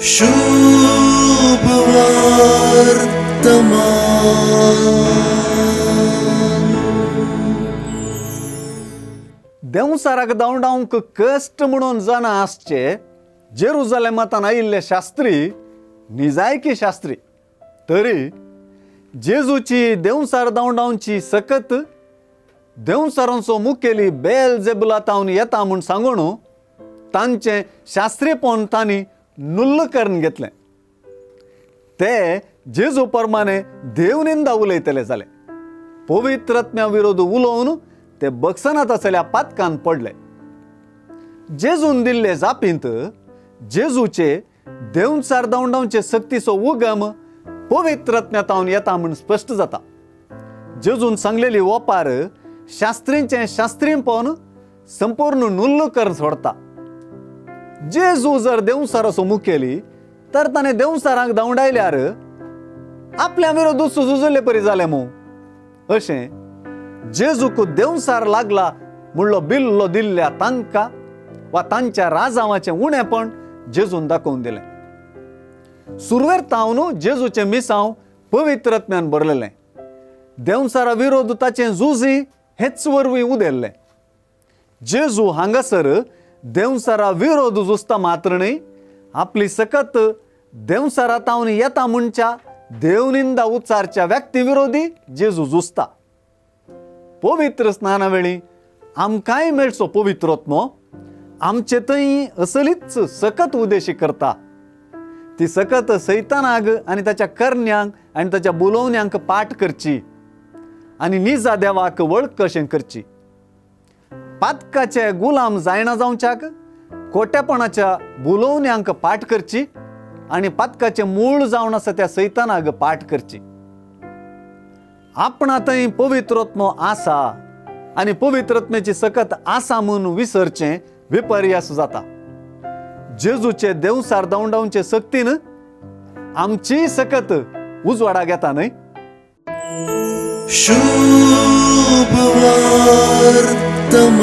शुभ वर्तमान. देंवचाराक धांवडावंक कश्ट म्हणून जाणा आसचे जेरुजालेमांतान आयिल्ले शास्त्री निजायकी शास्त्री तरी जेजूची देंवचार धांवडावची सकत देंवचारांचो मुखेली बेल जेबुला येता म्हूण सांगून तांचें शास्त्रीपण तांणी नुल्ल करून घेतलें. ते जेजू प्रमाणे देवनिंदा उलयतले जाले. पवित्रत्म्या विरोध उलोवन ते बगसनात आसल्या पातकान पडले. जेजून दिल्ले जापींत जेजूचे देंवचार धांवडावचे सक्तीचो उगम पवित्रत्म्या येता म्हूण स्पश्ट जाता. जेजून सांगलेली ओपार शास्त्रींचें शास्त्रीपण संपूर्ण नुल्ल करून सोडता. जेजू जर देंवचाराचो मुखेली तर ताणें देंवचारांक धांवडायल्यार आपल्या विरोध झुजले परी जालें मू. अशें जेजूक देंवचार लागला म्हणलो बिल्लो दिल्ल्या तांकां वा तांच्या राजावाचें उणेपण जेजून दाखोवन दिलें. सुरवेर तावन जेजूचें मिसांव पवित्रत्म्यान भरलेलें. देंवचारा विरोध ताचें झुजी हेच वरवीं उदेल्लें. जेजू हांगासर देंवचारा विरोध झुजता मात्र न्हय, आपली सकत देंवचारा तावन येता म्हणच्या देवनिंदा उच्चारच्या व्यक्ती विरोधी जेजू झुजता. पवित्र स्नाना वेळी आमकांय मेळचो पवित्रोत्मो आमचे थंय असलीच सकत उदेशी करता. ती सकत सैतानाक आनी ताच्या करण्यांक आनी ताच्या बोलोवण्यांक पाठ करची आनी निजा देवाक वळख कशें करची. पातकाचे गुलाम जायना जावच्याक खोटेपणाच्या बोलोवण्यांक पाठ करची आनी पातकाचें मूळ जावन आसा त्या सैतानाक पाठ करची. आपणा थंय पवित्रत्मो आसा आनी पवित्रत्म्याची सकत आसा म्हूण विसरचें विपर्यास जाता. जेजूचे देंवचार धांवडावचे सक्तीन आमचीय सकत उजवाडाक येता न्हय. शुभ वर्तमान.